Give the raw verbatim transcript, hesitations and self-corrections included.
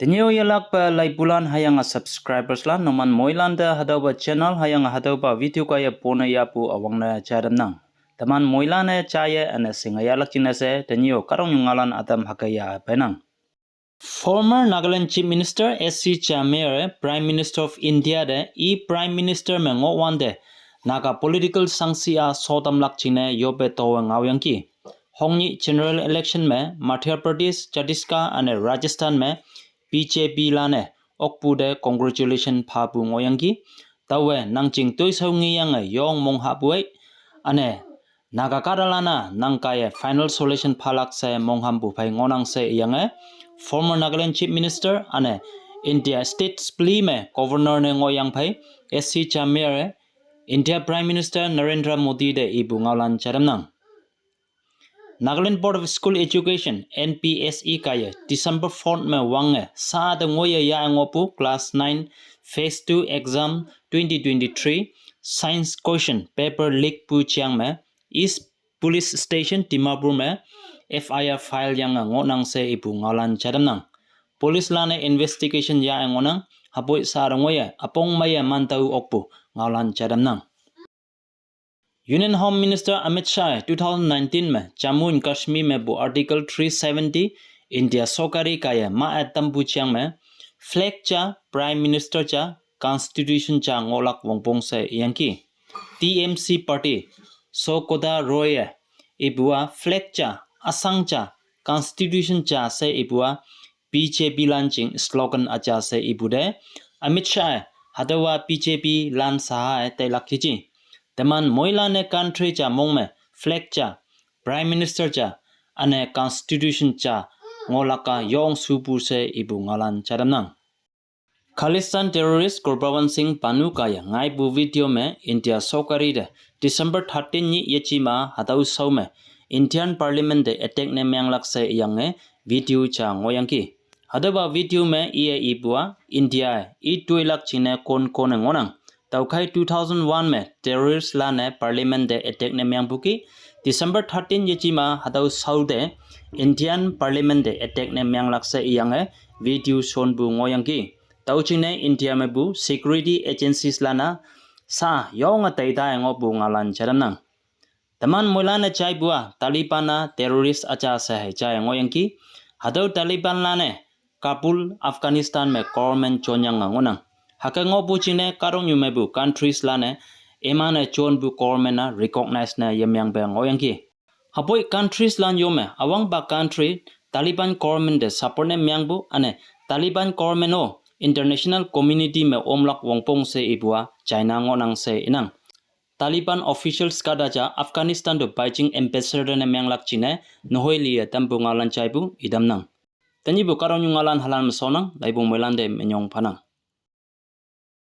Tenyih-o yelakpa laibulan hüyange subscribers lan numan moilan te hatüopa channel hüyange hatüopa video kaiye pone yahpu üwangne jai tamnang. Teman moilan-e jaiye üne shinge yahlak jingne she tenyih-o kahtoknyu ngaolan ütam hüke yah peinang. Former Nagaland Chief Minister S C Jamir-e Prime Minister of India te i Prime Minister me ngohwante Naga political shangshi-a shotamlak jingne yoppe taowe ngaoyangki. Hongnyih general election me Madhya Pradesh, Chhattisgarh üne Rajasthan me B J P lan-e okpu te congratulation phapu ngohyangki. Taowe nang jing toishao ngeyange yong mong hahpu-ei. Üne Naga kahtalan-a nang kaiye final solution phalak she monghampu phei ngohnang she iyange former Nagaland Chief Minister üne India State Assembly me Governor ne ngohyang phei S C Jamir-e India Prime Minister Narendra Modi te ipu ngaolan jai tamnang. Nagaland Board of School Education, N B S E kaiye December fourth me wange sa te ngoiye yah ngohpu class nine phase two exam twenty twenty-three science question paper leak pu jeng me East Police Station Dimapur me F I R file yange ngohnang she ipu ngaolan jai tamnang. Police lan-e investigation yah ngohnang, hüpoi sa te ngoiye üpong meiye mantao okpu ngaolan jai tamnang. Union Home Minister Amit Shah two thousand nineteen me Jammu and Kashmir mepu Article three seventy India sorkari kaiye ma-e tampu jeng me flag ja, Prime Minister ja, Constitution ja ngohlak wongpong she iyangki. T M C party Saugata Roy-e ipu-a flag ja, üshang ja, Constitution ja she ipu-a B J P lan jing slogan üja she ipu te Amit Shah-e hatüowa B J P lan saha-e tailak yeji. Teman moilan-e country ja mong me flag ja, Prime Minister ja, üne Constitution ja ngohlak-a yong shupu she ipu ngaolan jai tamnang. Khalistan terrorist Gurpatwant Singh Pannun kaiye ngaipu video me India sorkari te December thirteen nyih yeji ma hatüo shao me Indian Parliament te attack ne menglak she iyange video ja ngohyangki. Hatüopa video me iye ipu-a India-e i toilak jingne kon kone ngohnang. Tüokhei two thousand one me terrorist lan-e Parliament te attack ne mengpu ki, December thirteen yeji ma hatüo shao te Indian Parliament te attack ne menglak she iyange video shonpu ngohyangki. Tüo jingne India mepu security agencies lan-a sa yonge taita ngohpu ngaolan jai tamnang. Teman moilan-e jaipu-a Taliban-a terrorist üja she hei jaiye ngohyangki. Hatüo Taliban lan-e Kabul, Afghanistan me government jonyange ngohnang. Hüke ngohpu jingne kahtoknyu mepu countries lan-e iman-e jonpu government-a recognize ne yemengpe ngohyangki. Hüpoi countries lan yo me üwangpa country Taliban government te support ne mengpu üne Taliban government-o international community me omlak wongpong she ipu-a China ngohnang she inang. Taliban officials kahta ja Afghanistan to Beijing ambassador ne menglak jingne nehoi liye tampu ngaolan jaipu itamnang. Tenyihpu kahtoknyu ngaolan halan me shonnang, laipu moilan te minyong phanang.